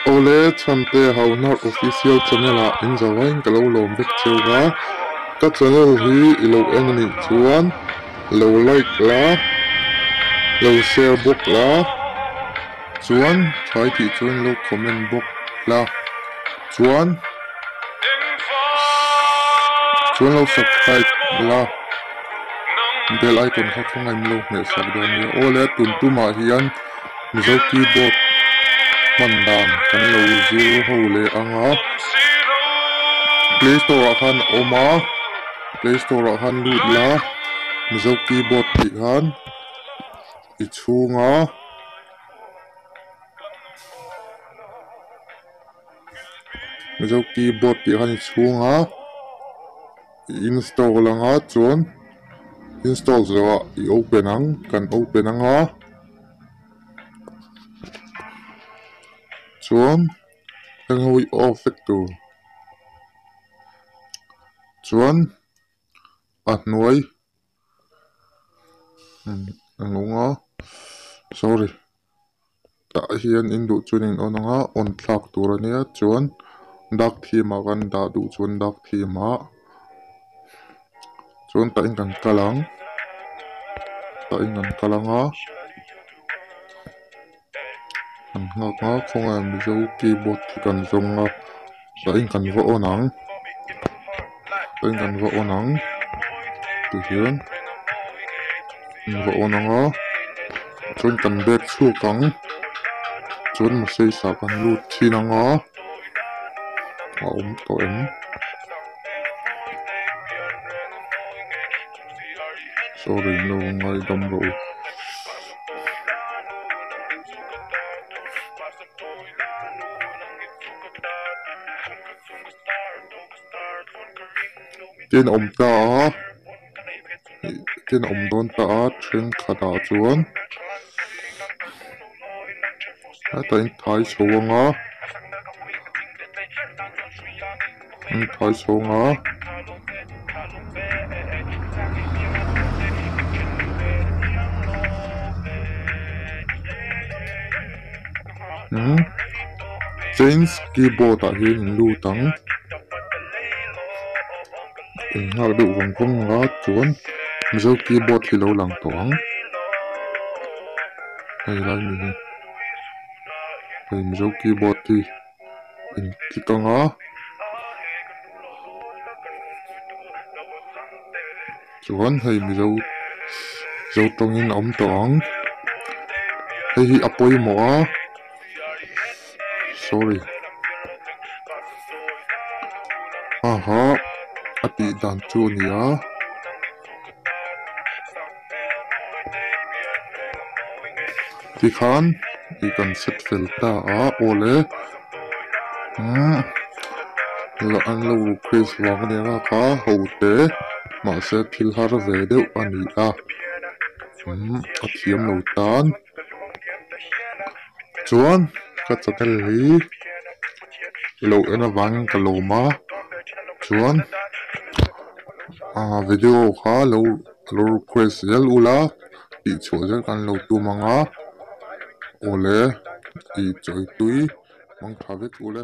Awle Chhante Hauhnar Official Channel ah in zavaiin ka lo lawm vek cheu a, ka channel hi i lo en anih chuan lo like la, lo share bawk la, chuan thlai tih chuan lo comment bawk la, chuan chuan lo subscribe la, bell icon kha khawngaih min lo hmeh sak dawn nia. Awle tun tumah hian. Mizo keyboard hman dan kan lo zir ho leh ang a, play store ah khan a awm a, play store ah khan lut la Mizo keyboard tih khan i chhung a. Mizo keyboard tih khan i chhung a i install ang a chuan install zawhah i open ang kan open ang a. Chuan heng ho hi off vek tur chuan a hnuai a nung a sorry tah hian in duh chuan in on ang a on thlak tur a nia chuan dark theme ah kan dah duh chuan dark theme ah chuan tah in kan kal ang tah in kan kal ang a kan nghak a khawngaih mizo keyboard hi kan zawng a tah in kan va on ang tah in kan va on ang tihian kan va on ang a chuan kan bag chhuak ang chuan message ah kan lut thin ang a a awm tawh em. Sorry lo ngaidam rawh u. Tin a awm ta a tin a awm dawn ta a thenkhatah chuan hetah in thai chho ang a in thai chho ang a. Umm change keyboard ah hian in lut ang in nghak deuh vang vang a chuan mizo keyboard hi lo lang tawh ang hei lai mi hi hei mizo keyboard hi in click ang a chuan hei mizo zo tawngin a awm tawh ang hei hi a pawimawh a sorry aha a tih dan chu a ni a. Tikhan ih kan set fel ta a awle umm an lo request vang a nia kha ho te mahse thil har ve deuh a ni a umm a thiam lo tan chuan ka channel hi i lo en avangin ka lawm a chuan ah video kha lo lo request zel ula tih chhuah zel kan lo tum ang a awle tih chawi tui hmang tha vek ule.